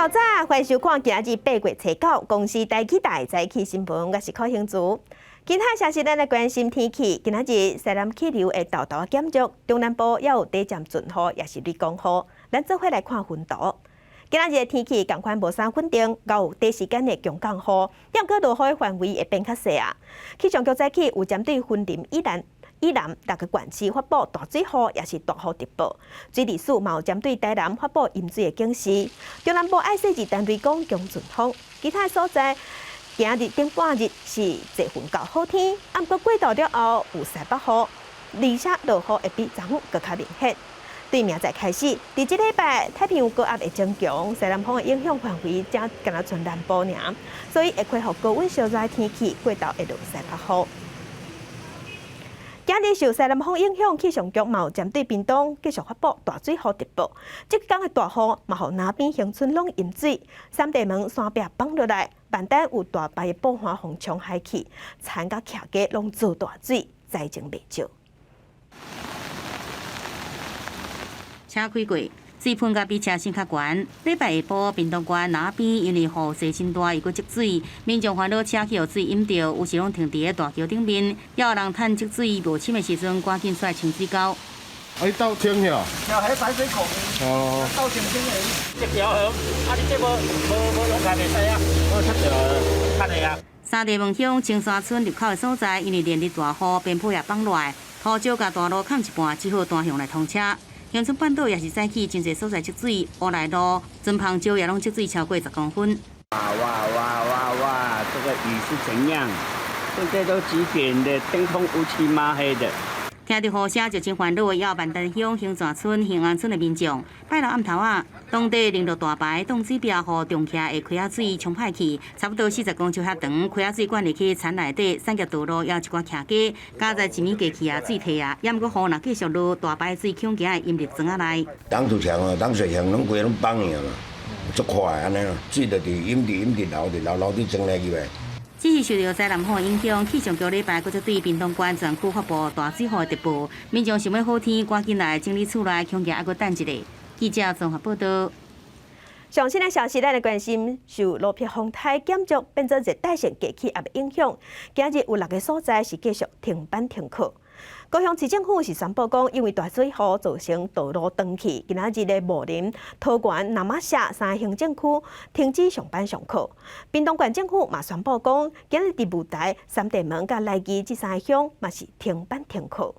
厚早，歡迎收看今日8月初9公視台語台早起新聞，我是柯興竹。今仔消息，咱來關心天氣。今仔日西南氣流會沓沓減弱，中南部也有短暫陣雨，抑是雷公雨。咱做伙來看雲圖。今仔日的天氣仝款無啥穩定，有短時間的強降雨，毋過落雨的範圍會變較細啊。氣象局早起有針對雲林以南、以南六個縣市發布大水雨，抑是大雨特報。水利署嘛有針對台南發布淹水的警示。中南部愛設置單雷公強陣風，其他所在今日頂半日是濟雲到好天，毋過過晝了後有西北風，而且落雨會比昨昏閣較明顯。對明仔開始，佇這禮拜太平洋高壓會增強，西南風的影響範圍才干焦賰南部爾，所以會恢復高溫燒熱的天氣，過晝會落西北風。今日受西南風影響，氣象局嘛有針對屏東繼續發布大水雨特報。這工的大雨嘛，予林邊鄉村攏淹水，三地門山壁崩落來，萬丹有大排的布花予沖海去，田佮徛家攏做大水，災情袂少。車開過，水噴甲比車身較懸。禮拜下晡，屏東縣林邊因為雨勢真大，又閣積水，民眾煩惱車去予水淹著，有時攏停佇咧大橋頂面，也有人趁積水無深的時陣，趕緊出來清水溝。啊，你倒清了？有喺排水孔。哦。倒清清的，這條河，啊，你這無無無用開袂使啊，我出著較濟啊。三地門鄉青山村入口的所在，因為連日大雨，邊坡也崩落來，土石共大路崁一半，只好單向來通車。恆春半島也是早起真濟所在積水，烏來路、船篷石也攏積水超過10公分。哇哇哇哇哇！這個雨是怎樣？現在都幾點的？天空烏漆嘛黑的。聽著雨聲就真煩惱的，有萬丹鄉興泉村、興安村的民眾，拜六暗頭仔，當地淋著大排擋水壁，予重徛的溪仔水沖歹去，差不多40公尺遐長，溪仔水灌入去田內底，產業道路也有一寡徛家，佳哉一暝過去啊，水退啊，抑毋過雨若繼續落，大排水恐驚會淹入庄仔內。擋土牆啊，擋水牆攏規攏崩去啊嘛，足快按呢咯，水就佇淹佇淹佇流佇流流佇庄內去唄。只是受著西南風影響，氣象局禮拜閣再對屏東縣全區發布大水雨的特報，民眾想欲好天，趕緊來整理厝內，恐驚猶閣等一下。記者綜合報道。上新的消息，咱來關心受羅皮風颱減弱，變做熱帶性低氣壓的影響，今日有六個所在是繼續停班停課。高雄市政府是宣布講，因為大水雨造成道路斷去，今仔日的武林、桃園、那瑪夏三個行政區停止上班上課。屏東縣政府嘛宣布講，今日佇霧台、三地門佮來義這三個鄉嘛是停班停課。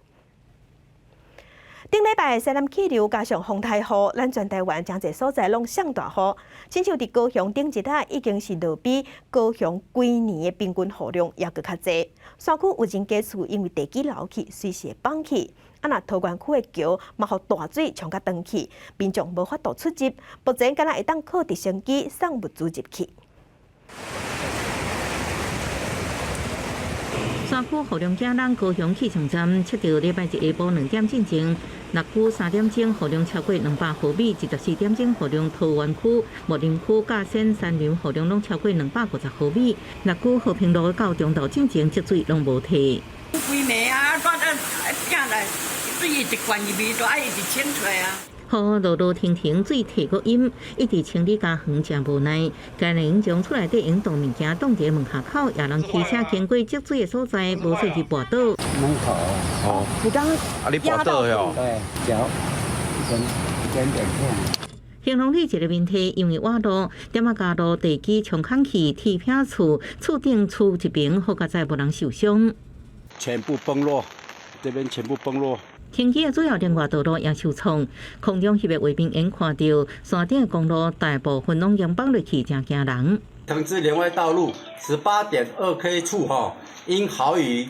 頂禮拜西南氣流加上風颱雨，咱全台灣誠濟所在攏上大雨。親像佇高雄頂一日已經是落比高雄規年的平均雨量猶閣較濟。山區有真幾處因為地基流去，隨時會崩去。啊，若桃園區的橋嘛，予大水沖甲斷去，民眾無法度出入，目前敢若會當靠直升機送物資入去。山區雨量驚人，高雄氣象站測著禮拜一下晡2點進前，六區3點鐘雨量超過200毫米，24點鐘雨量桃園區、武陵區、甲仙山林雨量攏超過250毫米。六區和平路到中晝進前積水攏無退。規暝啊，我啊寄來水一直灌入去，都愛一直清出來啊。雨落落停停，水退閣淹，一直清理家園誠無奈。家人將厝內底用擋物件擋佇門下口，也人騎車經過積水的所在，無小心跋倒。門口哦，你剛啊，你跋倒喲？對，腳一點一點點痛。興隆里一個問題，因為挖路，點仔加路地基沖空去，鐵片厝厝頂厝一邊，好佳哉無人受傷。全部崩落，這邊全部崩落。天氣的主要連外道路也受創，空中翕的畫面眼看著山頂的公路大部分攏淹崩落去，誠驚人。藤枝連外道路18.2 K 處，哈，因豪雨、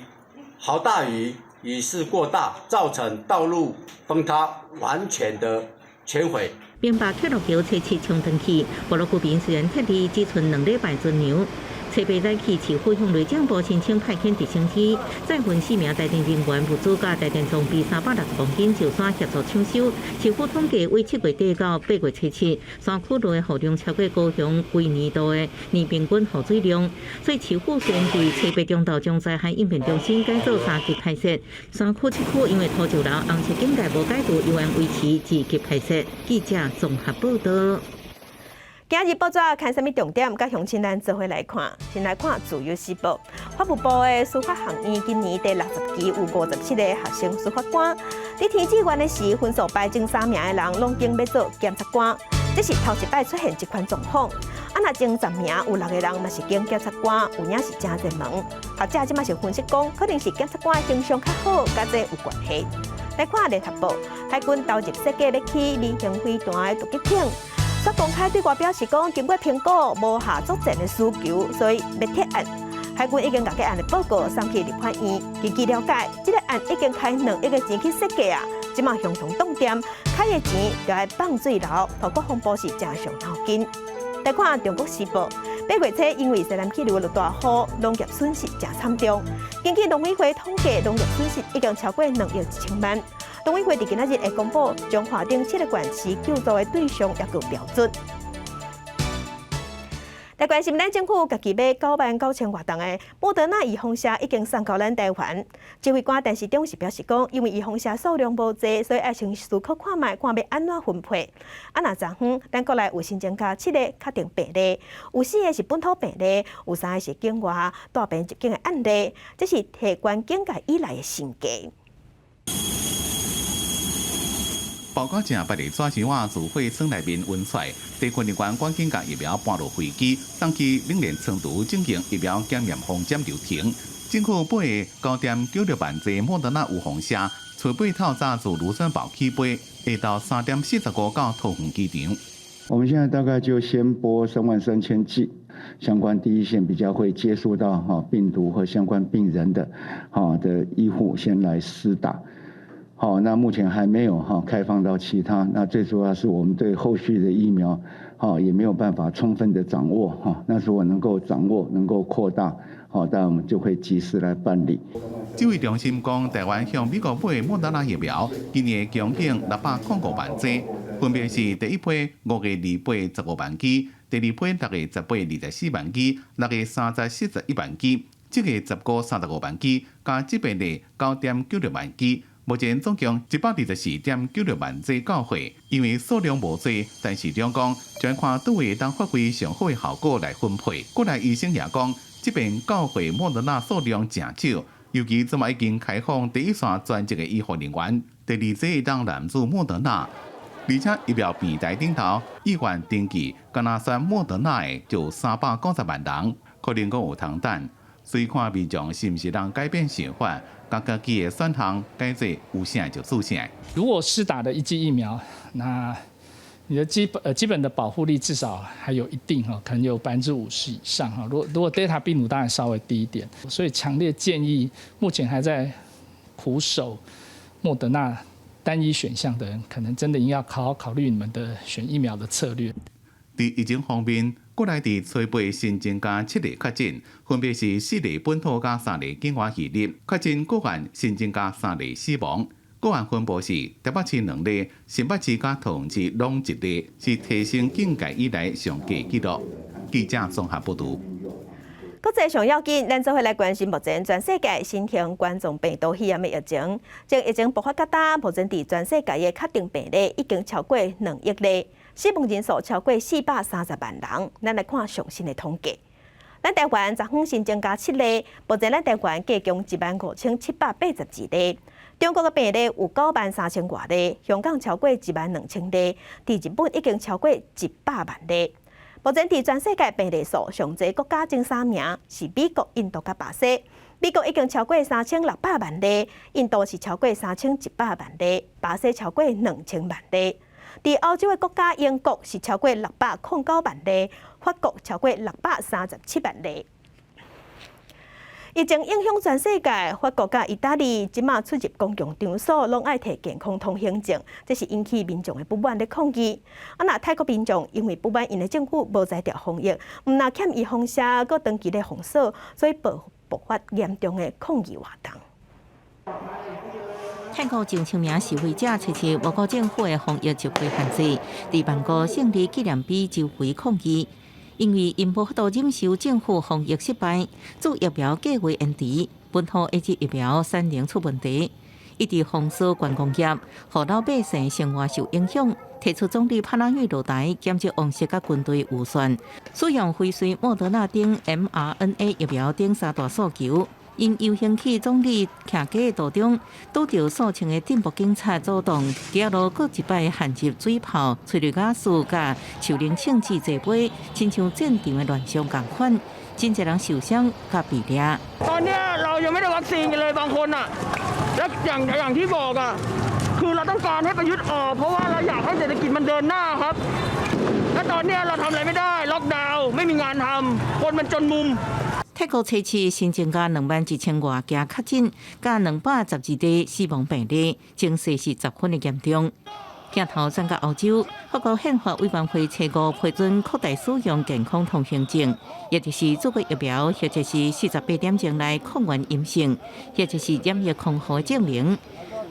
豪大雨，雨勢過大，造成道路崩塌，完全的全毀。平北鐵路橋初七沖斷去，部落居民雖然撤離，只賰2禮拜存糧。初八早起，市府向內政部申請派遣直升機，載運四名台電人員物資佮台電裝備360公斤石山協助搶修。市府統計，為7月底到8月初7，山區內雨量超過高雄規年度的年平均雨水量，所以市府宣佇初八中晝將災害應變中心改做三級排泄。山區七區因為土石流紅色警戒無解除，依然維持二級排泄。記者綜合報道。今日報紙看啥物重點？佮鄉親咱做伙來看，先來看《自由時報》。法務部的司法學院今年第60期有57個學生司法官。佇填志願的時，分數排前三名的人攏經欲做檢察官，這是頭一擺出現這款狀況。啊，若前10名有六個人嘛是揀檢察官，有影是誠熱門。學者這馬是分析講，可能是檢察官的形象較好，佮這有關係。來看《聯合報》，海軍投入設計欲起微型飛彈的突擊艇。煞公開對外表示講，經過評估無下作戰的需求，所以欲撤案。海軍已經共這案的報告送去立法院。根據了解，這個案已經開2億的錢去設計啊，這馬雄雄凍掂，開的錢就愛放水流，予國防部是誠傷腦筋。來看《中國時報》，8月初因為西南氣流落大雨，農業損失誠慘重。根據農委會統計，農業損失已經超過2億1千萬。農委會佇今仔日會公布將劃定七個縣市救助的對象抑閣標準。來關心咱政府家己買9萬9千外筒的莫德納預防射已經送到咱台灣。指揮官陳時中是表示講，因為預防射數量無濟，所以愛先思考看覓，看欲按怎分配。啊，若昨昏咱國內有新增加七個確定病例，有四個是本土病例，有三個是境外帶病入境的案例，這是提懸警戒以來的新低。報告正白日紙箱仔自貨倉內面運出來，地勤人員趕緊共疫苗搬落飛機，送去冷鏈倉儲進行疫苗檢驗封檢流程。政府買9.96萬劑莫德納預防射，初八透早自盧森堡起飛，下晝3點45到桃園機場。我們現在大概就先撥3萬3千劑，相關第一線比較會接觸到哈病毒和相關病人的哈的醫護先來施打。好，那目前還沒有哈開放到其他。那最主要是我們對後續的疫苗，哈也沒有辦法充分的掌握哈。那如果能夠掌握，能夠擴大，好，那我們就會及時來辦理。指揮中心講，台灣向美國買莫德納疫苗，今年供應605萬劑，分別是第一批5月2815萬劑，第二批6月1824萬劑，6月3041萬劑，7月1935萬劑，加這遍的9.96萬劑。目前總共124.96萬劑到貨，因為數量無濟，但市長講將看佗位當發揮上好的效果來分配。國內醫生也講，這遍到貨莫德納數量誠少，尤其這馬已經開放第一線專職的醫護人員，第二劑當濫注莫德納，而且疫苗平台頂頭意願登記，敢若選莫德納的就390萬人，可能閣有通等。所以看民眾是毋是能改變想法，共家己的選項改做有啥就注啥。如果施打的一劑疫苗，那你的基本的保護力至少還有一定哈，可能有50%以上哈。如果 Delta 病毒當然稍微低一點，所以強烈建議目前還在苦守莫德納單一選項的人，可能真的應該好好考慮你們的選疫苗的策略。佇疫情方面，國內佇初八新增加七例確診，分別是四例本土佮三例境外移入。確診個案新增加三例死亡，個案分布是台北市兩例，新北市佮桃園市攏一例，是提升警戒以來上低紀錄。記者綜合報導。國際上要緊，咱做伙來關心目前全世界新型冠狀病毒肺炎的疫情。從疫情爆發到今，目前佇全世界的確定病例已經超過2億例，死亡人數超過430萬人。咱來看上新的統計。咱台灣昨昏新增加七例，目前咱台灣計共15,782例。中國的病例有9萬3千外例，香港超過1萬2千例，佇日本已經超過100萬例。目前佇全世界病例數上濟國家前三名是美國、印度佮巴西。美國已經超過3600萬例，印度是超過3100萬例，巴西超過2000萬例。佇歐洲的國家英國是超過609萬例，法國超過637萬例。疫情影響全世界，法國佮意大利這馬出入公共場所攏愛提健康通行證，這是引起民眾的不滿咧抗議。啊，若泰國民眾因為不滿𪜶的政府無才調防疫，毋但欠預防射，閣長期咧封鎖，所以爆發嚴重的抗議活動。泰國上千名示威者斥責外國政府的防疫執規限制，佇曼谷勝利紀念碑周圍抗議。因為𪜶無法度忍受政府防疫失敗，注疫苗計劃延遲，本土 AZ 疫苗產能出問題，一直封鎖觀光業，予老百姓生活受影響，提出總理帕拉育落台，減少王室佮軍隊預算，使用輝瑞、莫德納等 mRNA 疫苗等三大訴求。𪜶遊行去總理徛家的途中，拄著數千个進步警察阻擋，街路閣一擺陷入水炮、催淚瓦斯佮樹奶銃子齊飛，親像戰場的亂象仝款，真濟人受傷佮被掠。 ตอนนี้เรายังไม่ได้วัคซีนกันเลยบางคนอ่ะและอย่างอย่างที่บอกอ่ะคือเราต้องการให้ประยุทธ์ออกเพราะว่าเราอยากให้เศรษฐกิจมันเดินหน้าครับและตอนนี้เราทำอะไรไม่ได้ล็อกดาวน์ไม่มีงานทำคนมันจนมุม 泰國初期新增加21,000外件確診，佮212例死亡病例，情勢是十分的嚴重。鏡頭轉到歐洲，法國憲法委員會初五批准擴大使用健康通行證，也就是注過疫苗或者是48點鐘內抗原陰性，或者是染疫康復證明。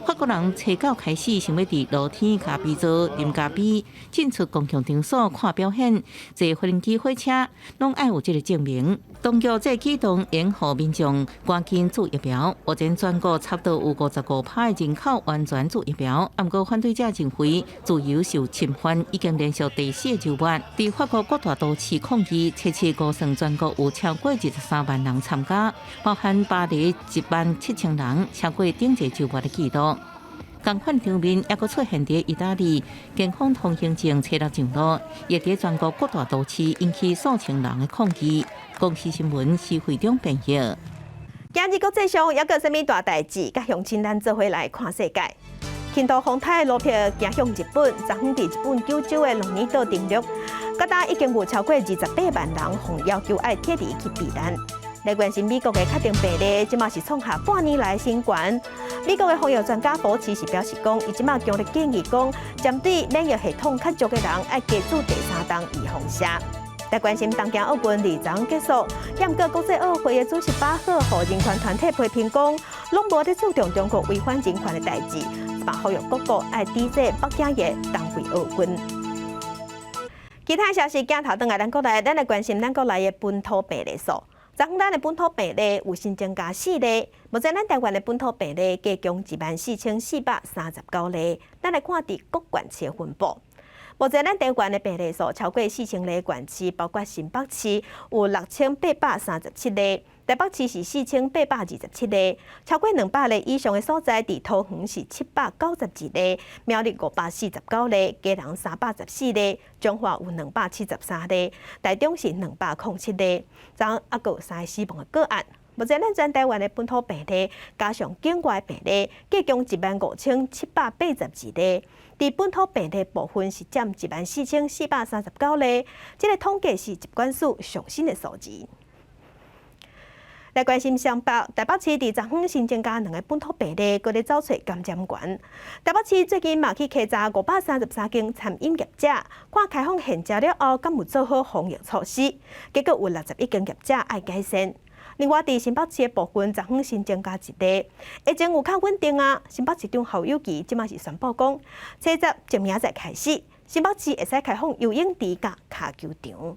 法國人初九開始想欲佇露天咖啡座啉咖啡，進出公共場所看表演、坐飛機火車，攏愛有這个證明。當局這个舉動應予民眾趕緊注疫苗。目前全國差不多有55%的人口完全注疫苗，毋過反對者認為自由受侵犯，已經連續第四個週末，佇法國各大都市抗議，初七估算全國有超過23萬人參加，包含巴黎1.7萬人，超過頂一個週末的紀錄。仝款場面猶閣出現佇義大利，健康通行證初六上路，也佇全國各大都市引起數千人的抗議。公視新聞施惠中編譯。今日國際上猶閣有啥物大代誌？佮鄉親咱做伙來看世界。輕度風台盧碧行向日本，昨昏佇日本九州的龍兒島登陸，到今已經有超過28萬人予要求愛撤離去避難。來關心美國的確診病例，這馬是創下半年來新高。美國的防疫專家福奇是表示講，伊這馬強烈建議講，針對免疫系統較弱的人，愛加注第三針預防射。來關心東京奧運二昨結束，毋過國際奧會的主席巴赫予人權團體批評講，攏無佇注重中國違反人權的代誌，嘛呼籲各國愛抵制北京的冬季奧運。其他消息鏡頭轉來咱國內，咱來關心咱國內的本土病例數。昨昏咱的本土病例有新增加四例，目前咱台灣的本土病例加共14,439例。咱來看佇各縣市的分布。目前咱台灣的病例數超過4000例縣市，包括新北市有6837例，台北市是4827例，超過200例以上的所在，佇桃園是792例，苗栗549例，基隆314例，彰化有273例，台中是207例，昨昏猶閣有三个死亡的個案。目前咱全台灣的本土病例加上境外病例，加共15,782例。佇本土病例部分是佔14,439例，這个統計是疾管署上新的數字。來關心雙北，台北市佇昨昏新增加兩个本土病例，閣咧走揣感染源。台北市最近嘛去稽查533間餐飲業者，看開放現食了後，敢有做好防疫措施？結果有61間業者愛改善。另外，佇新北市的部分，昨昏新增加一例，疫情有較穩定啊。新北市長侯友宜這馬是宣布講，初十即明仔載開始，新北市會使開放游泳池佮跤球場。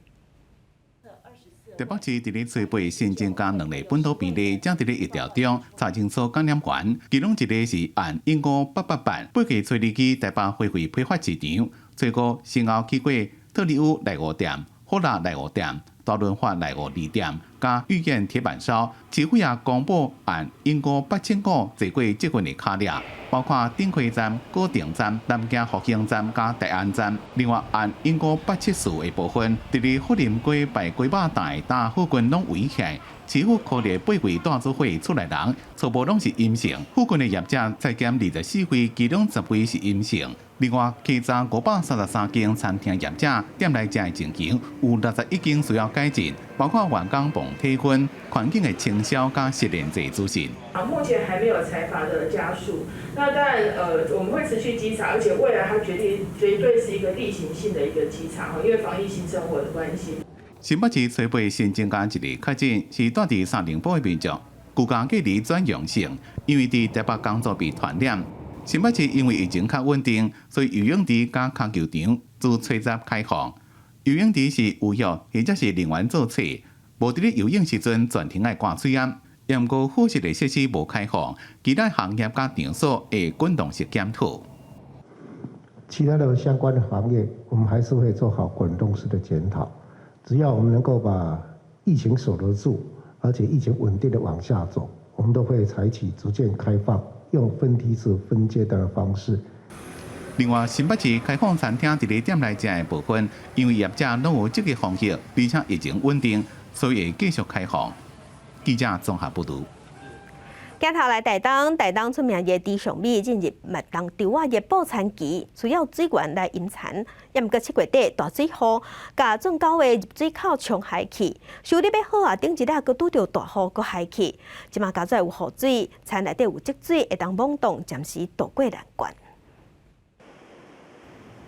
台北市佇咧初八新增加兩例本土病例，正佇咧疫調中查清楚感染源，其中一例是案15888，八月初二去台北花卉批發市場，初五先後去過特力屋內湖店、火辣內湖店、大潤發內湖二店，佮御苑鐵板燒，市府也公布案15875坐過捷運的卡列，包括頂溪站、古亭站、南京復興站佮大安站。另外，案1587的部分，佇咧福林街賣雞肉檔搭附近攏圍起來。市府考慮八位帶做伙出來人，初步攏是陰性。附近的業者採檢24位，其中10位是陰性。另外，稽查533間餐廳業者，店內食的情形有61間需要改進，包括員工磅體溫、環境的清消佮實聯制資訊。啊，目前還沒有財閥的家屬。那當然，我們會持續稽查，而且未來它絕對絕對是一個例行性的一個稽查，因為防疫新生活的關係。新北市初八新增加一例確診，是住佇三重埔的民眾，居家隔離轉陽性，因為佇台北工作被傳染。新北市因為疫情較穩定，所以游泳池佮跤球場自初十開放。游泳池是預約或者是人員做冊，無佇咧游泳時陣全程愛掛喙罨。毋過伙食的設施無開放，其他行業佮場所會滾動式檢討。其他的相關的行業，我們還是會做好滾動式的檢討。只要我們能夠把疫情守得住，而且疫情穩定的往下走，我們都會採取逐漸開放，用分梯次、分階段的方式。另外，新北市開放餐廳佇咧店內食的部分，因為業者攏有積極防疫，而且疫情穩定，所以會繼續開放。記者綜合報導。鏡頭來台東，台東出名的池上米進入麥冬稻仔的播田期，需要水源來淹田。也毋過7月底大水雨，共圳溝的入水口沖害去，修理欲好啊，頂一日閣拄著大雨閣害去。這馬佳哉有雨水，田內底有積水，會當懵懂暫時渡過難關。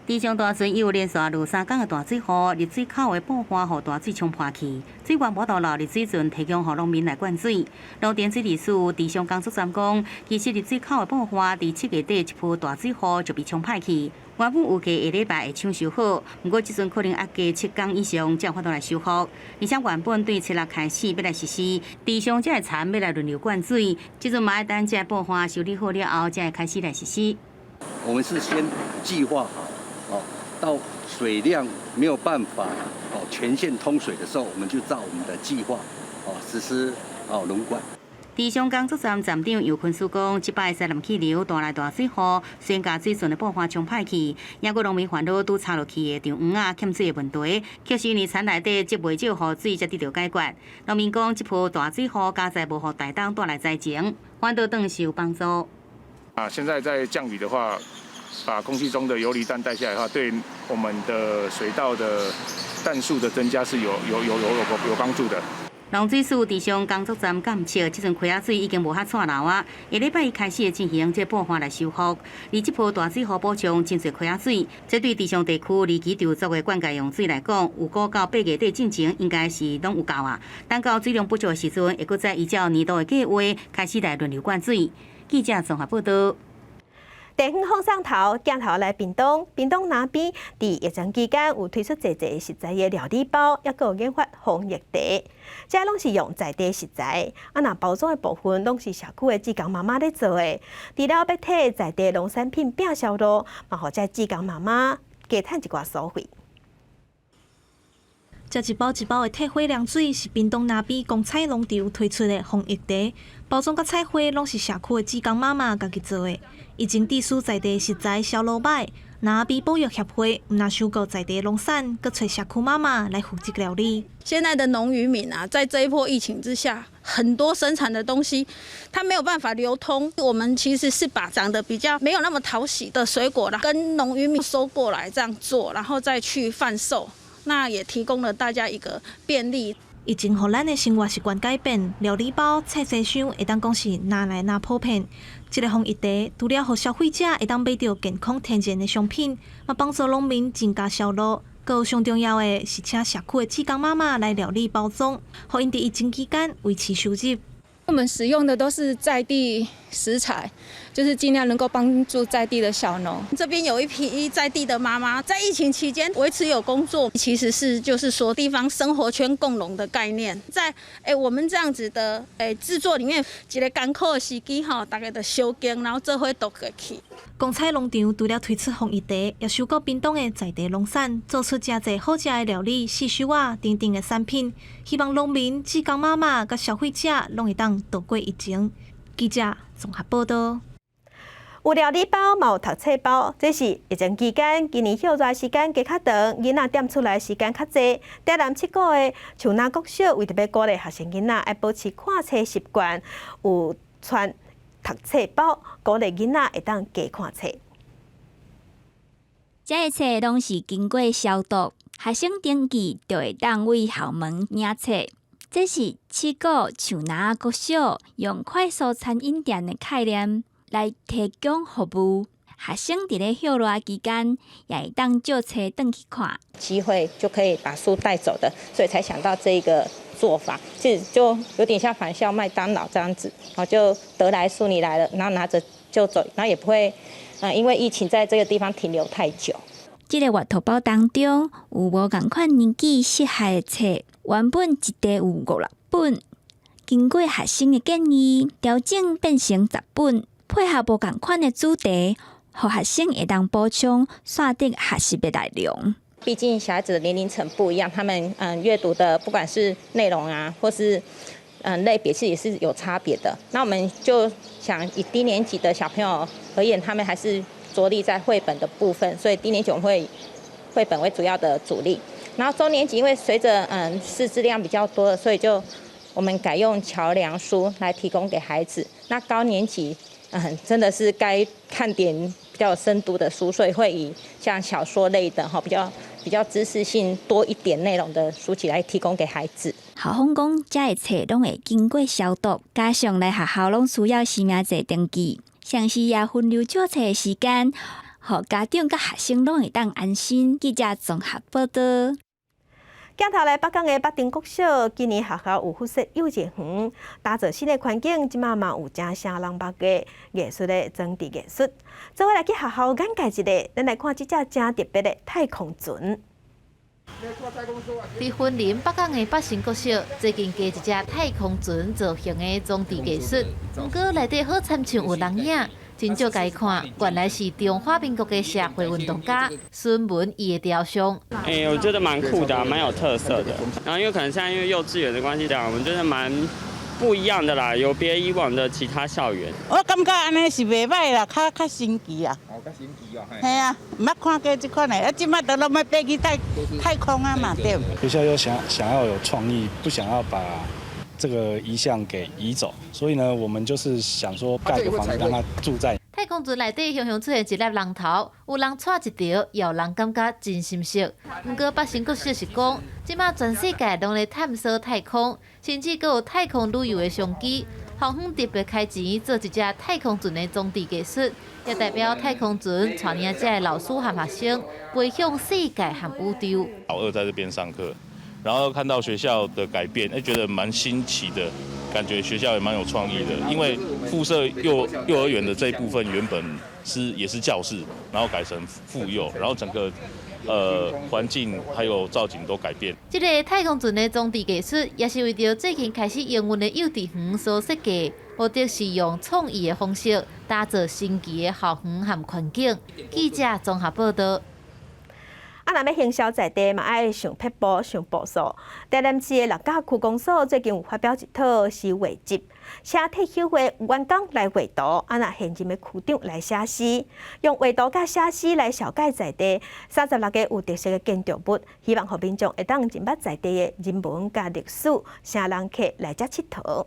池上大圳有連續落3工的大水雨，入水口的布花予大水沖破去，水源無度流入水圳，提供予農民來灌水。農田水利署池上工作站講，其實入水口的布花佇7月底一波大水雨就被沖歹去，原本預計下禮拜會搶修好，毋過這陣可能愛加7工以上才有法度來修復。而且原本對7月開始欲來實施，池上這个田欲來輪流灌水，這陣嘛愛等這个布花修理好了後，才會開始來實施。我們是先計劃好。到水量沒有辦法全線通水的時候，我們就照我們的計劃實施輪灌。池上工作站站長尤坤書講，這擺西南氣流帶來大水雨，雖然共水圳的布花沖歹去，也閣農民煩惱拄插落去的長黃仔欠水的問題，卻是因為田內底積袂少雨水才得到解決。農民講，這波大水雨佳哉無予台東帶來災情，反倒轉是有幫助。啊，現在在降雨的話，把空氣中的游離氮帶下來的話，對我們的水稻的氮素的增加是有幫助的。農水署池上工作站監測，這陣溪仔水已經無遐掣流啊。下禮拜一開始會進行這布花來修復。而這波大水雨補充真濟溪仔水，這對池上地區二期籌作的灌溉用水來講，預估到8月底進前應該是攏有夠啊。等到水量不足的時陣，會閣再依照年度的計劃開始來輪流灌水。記者綜合報道。地方放送頭鏡頭來屏東，屏東那邊佇疫情期間有推出濟濟食材的料理包，抑閣有研發防疫茶，這攏是用在地食材，啊，若包裝的部分攏是社區的志工媽媽咧做的。除了欲替在地農產品拼銷路，嘛予這志工媽媽加趁一寡所費。這一包一包的退火涼水是屏東那邊光彩農場推出的防疫茶，包裝佮彩繪攏是社區的志工媽媽家己做的。疫情致使在地食材銷路䆀，那邊保育協會毋但收購在地農產，閣揣社區媽媽來負責料理。現在的農漁民啊，在這一波疫情之下，很多生產的東西，它沒有辦法流通。我們其實是把長得比較沒有那麼討喜的水果啦，跟農漁民收過來這樣做，然後再去販售。那也提供了大家一個便利。疫情予咱的生活習慣改變，料理包、菜色箱會當講是愈來愈普遍。這个防疫茶除了予消費者會當買著健康天然的商品，嘛幫助農民增加銷路。閣上重要的是，請社區的志工媽媽來料理包裝，予𪜶佇疫情期間維持收入。我們使用的都是在地食材，就是盡量能夠幫助在地的小農。這邊有一批在地的媽媽，在疫情期間維持有工作，其實是就是說地方生活圈共榮的概念。在我們這樣子的製作裡面，一个艱苦的時機吼，大家就相共，然後做伙渡過去。光彩農場除了推出防疫茶，也收購屏東的在地農產，做出誠濟好食的料理、細收仔等等的產品，希望農民、志工媽媽佮消費者攏會當渡過疫情。記者綜合報道。有料理包，嘛有讀冊包，這是疫情期間，今年歇熱時間加較長，囡仔踮厝內時間較濟。台南七股的樹林國小為著欲鼓勵學生囡仔愛保持看冊習慣，有傳讀冊包，鼓勵囡仔會當加看冊。這个冊攏是經過消毒，學生登記就會當對校門領冊。這是七股樹林國小用快速餐飲店的概念來提供服務，學生佇咧歇熱期間也會當借冊轉去看。機會就可以把書帶走的，所以才想到這個做法，其實就有點像仿效麥當勞這樣子，哦，就得來速你來了，然後拿着就走，然後也不會，因為疫情在這個地方停留太久。這个閱讀包當中有無仝款年紀適合的冊，原本一袋有五六本，經過學生的建議調整變成10本，配合無仝款的主題，予學生會當補充線頂學習的內容。畢竟小孩子的年齡層不一樣，他們閱讀的不管是內容啊，或是類別，其實也是有差別的。那我們就想以低年級的小朋友而言，他們還是着力在繪本的部分，所以低年級我們會以繪本為主要的主力。然後中年級因為隨着識字量比較多，所以就我們改用橋梁書來提供給孩子。那高年級真的是該看點比較有深度的書，所以會以像小說類的哈，比較知識性多一點內容的書籍來提供給孩子。校方講，遮的冊攏會經過消毒，加上來學校攏需要實名制登記，同時也分流借冊的時間，予家長佮學生攏會當安心。記者綜合報道。鏡頭來北港的北碇國小，今年學校有附設幼稚園，打造新的環境，這馬嘛有誠啥人捌的藝術的裝置藝術。做伙來去學校眼界一下，咱來看這隻誠特別的太空船。佇雲林北港的北新國小，最近加一隻太空船造型的裝置藝術，毋過內底好親像有人影，真少共伊看，原來是中華民國的社會運動家孫文伊的雕像。欸，我覺得蠻酷的，蠻有特色的。然後因為可能現在因為幼稚園的關係，講我們覺得蠻不一樣的啦，有別以往的其他校園。我感覺按呢是袂䆀啦，較新奇啊。哦，較新奇哦，嘿啊，毋捌看過這款的，啊，這擺都攏欲飛去太空啊嘛，對。學校又想要有創意，不想要把這個遺像給移走，所以呢，我們就是想說蓋個房子讓他住在。太空船內底雄雄出現一粒人頭，有人掣一趒，也有人感覺真心適。毋過北新國小是講，這馬全世界攏咧探索太空，甚至閣有太空旅遊的商機。校方特別開錢做一隻太空船的裝置藝術，也代表太空船帶領遮的老師和學生飛向世界和宇宙。老二在這邊上課，然後看到學校的改變，欸，覺得蠻新奇的，感覺學校也蠻有創意的。因為附設幼兒園的這一部分原本是也是教室，然後改成附幼，然後整個環境還有造景都改變。這个太空船的裝置藝術，也是為著最近開始營運的幼稚園所設計，目的是用創意的方式打造新奇的校園和環境。記者綜合報道。啊，若欲行銷在地嘛，愛想撇步、想步數。台南市的六甲區公所最近有發表一套詩畫集，請退休的員工來畫圖，啊，若現任的區長來寫詩，用畫圖佮寫詩來紹介在地36個有特色的建築物，希望予民眾會當認捌在地的人文佮歷史，請人客來遮𨑨迌。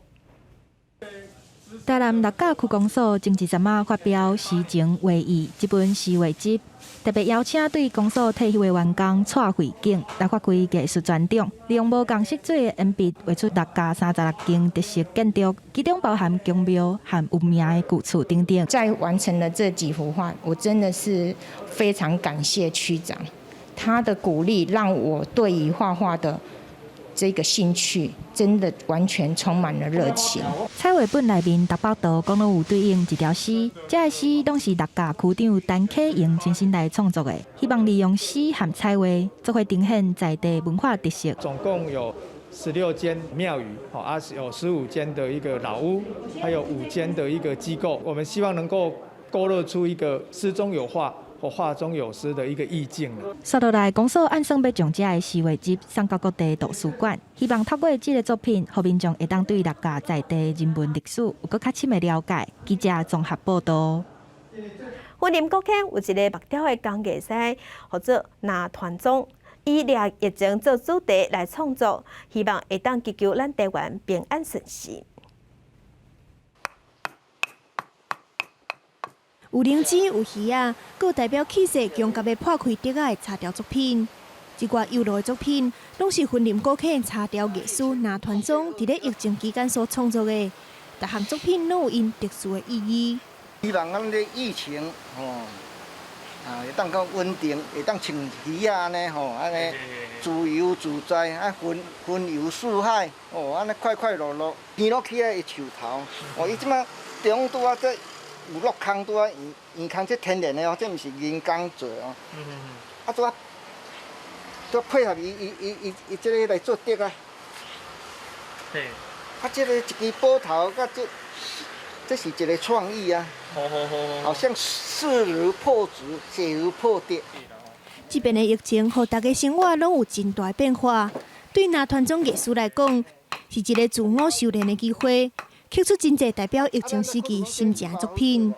台南六甲區公所前一陣仔發表《詩情畫意》這本詩畫集，特別邀請對公所退休的員工帶背景來發揮藝術專長，利用無仝色水的鉛筆畫出六甲36間特色建築，其中包含宮廟和有名的舊厝等等。在完成了這幾幅畫，我真的是非常感謝區長，他的鼓勵讓我對於畫畫的這個興趣真的完全充滿了熱情。彩畫本內面逐幅圖講攏有對應一條詩，這个詩攏是六甲區長陳啟榮親身來創作的，希望利用詩和彩畫做伙呈現在地文化特色。總共有16間廟宇，啊，有15間的一個老屋，還有5間的一個機構。我們希望能夠勾勒出一個詩中有畫或畫中有詩的一個意境。紲落來，公所按算欲將這个詩畫集送到各地圖書館，希望透過這个作品，予民眾會當對六甲在地人文歷史有閣較深的了解。記者綜合報道。雲林國坑有一个木雕的工藝師，號做林傳宗，以掠疫情做主題來創作，希望會當祈求咱台灣平安順遂。有靈芝，有魚仔，閣有代表氣勢強佮欲破開竹仔的茶雕作品。這掛幼路的作品，攏是雲林古坑茶雕藝師林傳宗佇咧疫情期間所創作的。逐項作品攏有𪜶特殊的意義。希望咱這疫情吼，啊，會當較穩定，會當像魚仔按呢吼，按呢自由自在，啊，雲遊四海，哦，按呢快快樂樂。天落起來的樹頭，哦，伊這馬中拄仔這有落空拄仔圓圓空，這天然的哦，這毋是人工做哦。啊，拄仔拄配合伊這个來做竹仔。對。啊，這个一支斧頭佮這。這是一個創意啊，好像勢如破竹，勢如破竹。這遍的疫情，予大家生活攏有真大變化。對林傳宗藝師來講，是一個自我修煉的機會，刻出真濟代表疫情時期心情的作品。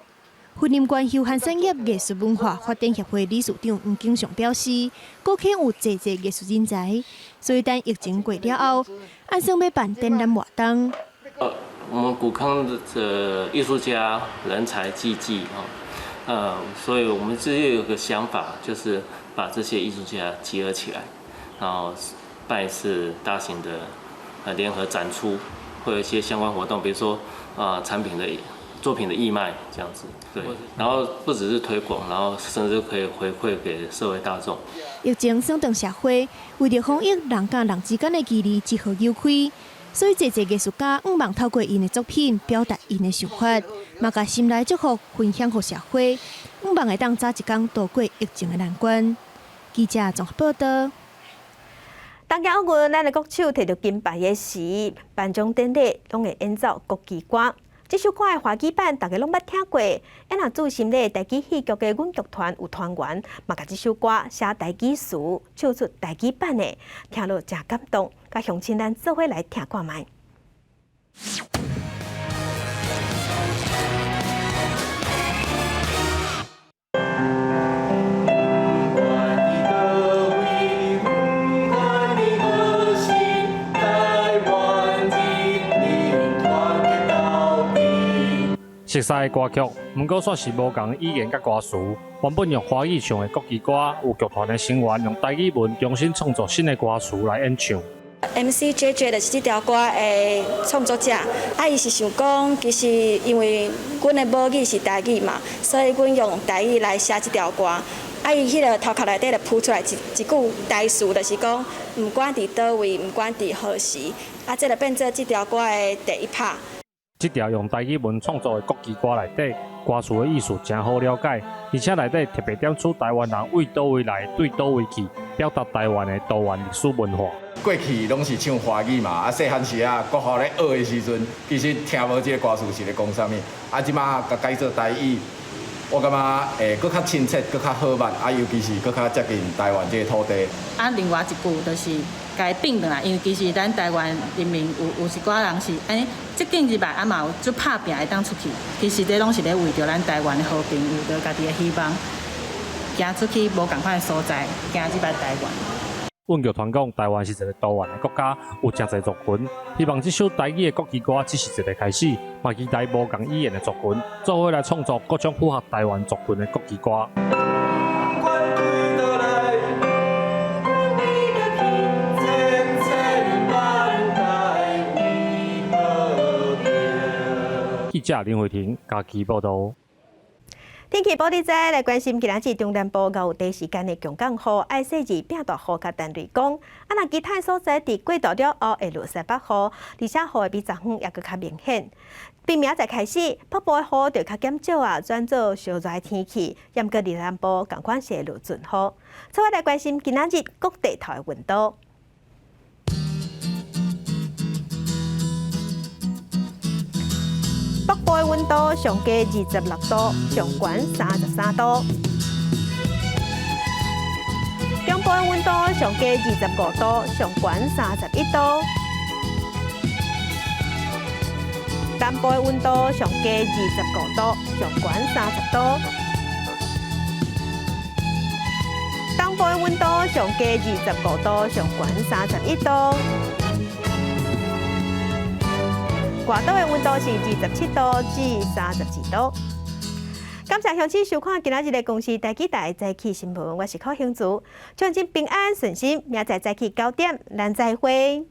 雲林縣休閒產業藝術文化發展協會理事長黃景祥表示，古坑有濟濟藝術人才，所以等疫情過了後，按算欲辦展覽活動。我們古坑的藝術家人才濟濟啊，所以我們這有個想法，就是把這些藝術家集合起來，然後辦一次大型的聯合展出，會有一些相關活動，比如說啊產品的作品的義賣這樣子，對，然後不只是推廣，然後甚至可以回饋給社會大眾。疫情算當社會，為著防疫人佮人之間的距離只好扭開，所以濟濟藝術家向望透過𪜶的作品表達𪜶的想法，嘛共心內祝福分享予社會，向望會當早一工渡過疫情的難關。記者綜合報道。東京奧運，咱的國手提著金牌的時，頒獎典禮攏會演奏國旗歌。這首歌的華語版，大家攏捌聽過。啊，若注心咧，台語戲劇的阮劇團有團員，嘛共這首歌寫台語詞，唱出台語版的，聽落誠感動。佮鄉親咱做伙來聽看覓。熟悉的歌曲，毋過煞是無仝語言佮歌詞。原本用華語唱的國旗歌，有劇團的成員用台語文重新創作新的歌詞來演唱。 MC JJ 就是這條歌的創作者，啊，伊是想講，其實因為阮的母語是台語嘛，所以阮用台語來寫這條歌。啊，伊彼个頭殼內底就浮出來一一句台詞，就是講，毋管佇佗位，毋管佇何時，啊，這就變做這條歌的第一拍。這條用台語文創作的國旗歌內底，歌詞的意思誠好了解，而且內底特別點出台灣人對佗位來，對佗位去，表達台灣的多元歷史文化。過去攏是唱華語嘛，啊細漢時啊，國校咧學的時陣，其實聽無這個歌詞是咧講啥物，啊這馬共改做台語，我感覺會閣較親切，閣較好捌，啊尤其是閣較接近台灣這個土地。啊，另外一句就是共變轉來，因為其實咱台灣人民有一寡人是按呢，這間入來啊嘛有足拍拚會當出去，其實這攏是咧為著咱台灣的和平，為著家己的希望，行出去無仝款的所在，行入來台灣。阮劇團講，台灣是一個多元的國家，有誠濟族群。希望這首台語的國旗歌只是一個開始，嘛期待無仝語言的族群做伙來創作各種符合台灣族群的國旗歌。記者林慧婷家己報道。天氣報你知，來關心今仔日中南部有短時間的強降雨，愛細緻變大雨佮陳雷公。啊，若其他所在佇過渡了後會落西北雨，而且雨會比昨昏猶閣較明顯。比明仔載開始，北部的雨就較減少啊，轉做燒熱的天氣。毋過佇南部仝款是會落陣雨。此外來關心今仔日各地頭的溫度。北部的溫度上低26度，上懸33度。中部的溫度上低25度，上懸31度。南部的溫度上低25度，上懸30度。東部的溫度上低25度，上懸31度。外島的溫度是27度至32度。感謝鄉親收看今仔日的公視台語台早起新聞，我是柯興竹，祝恁平安順心，明仔載早起9點，咱再會。